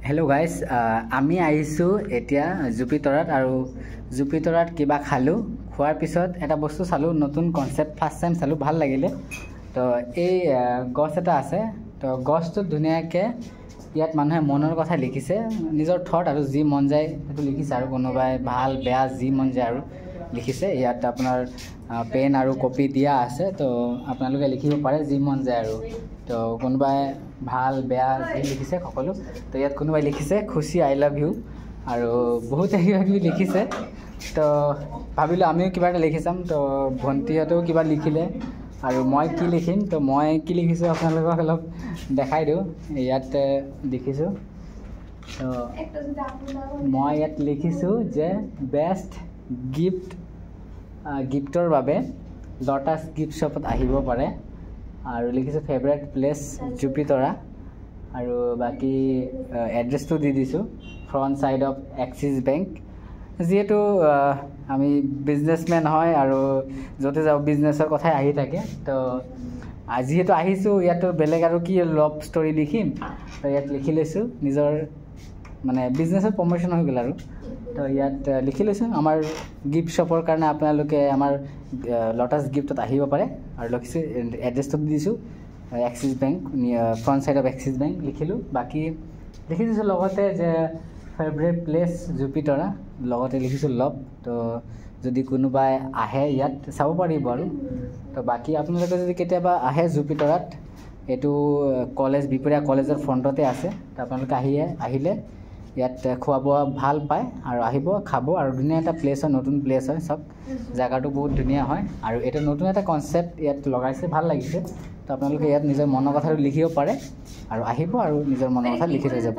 Hello' guys, আমি আহিছোঁ এতিয়া জুপিতৰাত আৰু জুপিতৰাত কিবা খালোঁ। খোৱাৰ পিছত এটা বস্তু চালোঁ, নতুন কনচেপ্ট, ফাৰ্ষ্ট টাইম চালোঁ, ভাল লাগিলে। তো এই গছ এটা আছে, তো গছটোত ধুনীয়াকৈ ইয়াত মানুহে মনৰ কথা লিখিছে, নিজৰ থট আৰু যি মন যায় সেইটো লিখিছে আৰু কোনোবাই ভাল বেয়া যি মন যায় আৰু লিখিছে। ইয়াত আপোনাৰ পেন আৰু কপি দিয়া আছে, তো আপোনালোকে লিখিব পাৰে যি মন যায় আৰু। তো কোনোবাই ভাল বেয়া যি লিখিছে সকলো। তো ইয়াত কোনোবাই লিখিছে খুচি I love you আৰু বহুতে কিবা কিবি লিখিছে। তো ভাবিলোঁ আমিও কিবা এটা লিখি চাম। তো ভণ্টিহঁতেও কিবা লিখিলে আৰু মই কি লিখিম, তো মই কি লিখিছোঁ আপোনালোকক অলপ দেখাই দিওঁ। ইয়াত লিখিছোঁ, তো মই ইয়াত লিখিছোঁ যে বেষ্ট গিফ্ট, গিফ্টৰ বাবে লটাছ গিফ্ট শ্বপত আহিব পাৰে আৰু লিখিছোঁ ফেভৰেট প্লেচ জুপিতৰা আৰু বাকী এড্ৰেছটো দি দিছোঁ, front side of Axis Bank. যিহেতু আমি বিজনেছমেন হয় আৰু য'তে যাওঁ বিজনেছৰ কথাই আহি থাকে, তো যিহেতু আহিছোঁ ইয়াতো বেলেগ আৰু কি লভ ষ্টৰী লিখিম, তো ইয়াত লিখি লৈছোঁ নিজৰ মানে বিজনেছৰ প্ৰমোশ্যন হৈ গ'ল আৰু। তো ইয়াত লিখি লৈছোঁ আমাৰ গিফ্ট শ্বপৰ কাৰণে আপোনালোকে আমাৰ লটাছ গিফ্টত আহিব পাৰে আৰু লিখিছোঁ এড্ৰেছটো দি দিছোঁ, Axis Bank, front side of Axis Bank লিখিলোঁ। বাকী লিখি দিছোঁ লগতে যে ফেভৰেট প্লেচ জুপিতৰা, লগতে লিখিছোঁ লভ। তো যদি কোনোবাই আহে ইয়াত চাব পাৰিব আৰু। তো বাকী আপোনালোকে যদি কেতিয়াবা আহে জুপিতৰাত, এইটো কলেজ বিপৰীয়া কলেজৰ ফ্ৰণ্টতে আছে, তো আপোনালোকে আহিলে ইয়াত খোৱা বোৱা ভাল পায় আৰু আহিব খাব আৰু ধুনীয়া এটা প্লেচ হয়, নতুন প্লেচ হয়, চব জেগাটো বহুত ধুনীয়া হয় আৰু এইটো নতুন এটা কনচেপ্ট ইয়াত লগাইছে, ভাল লাগিছে। তো আপোনালোকে ইয়াত নিজৰ মনৰ কথাটো লিখিব পাৰে আৰু আহিব আৰু নিজৰ মনৰ কথা লিখি থৈ যাব।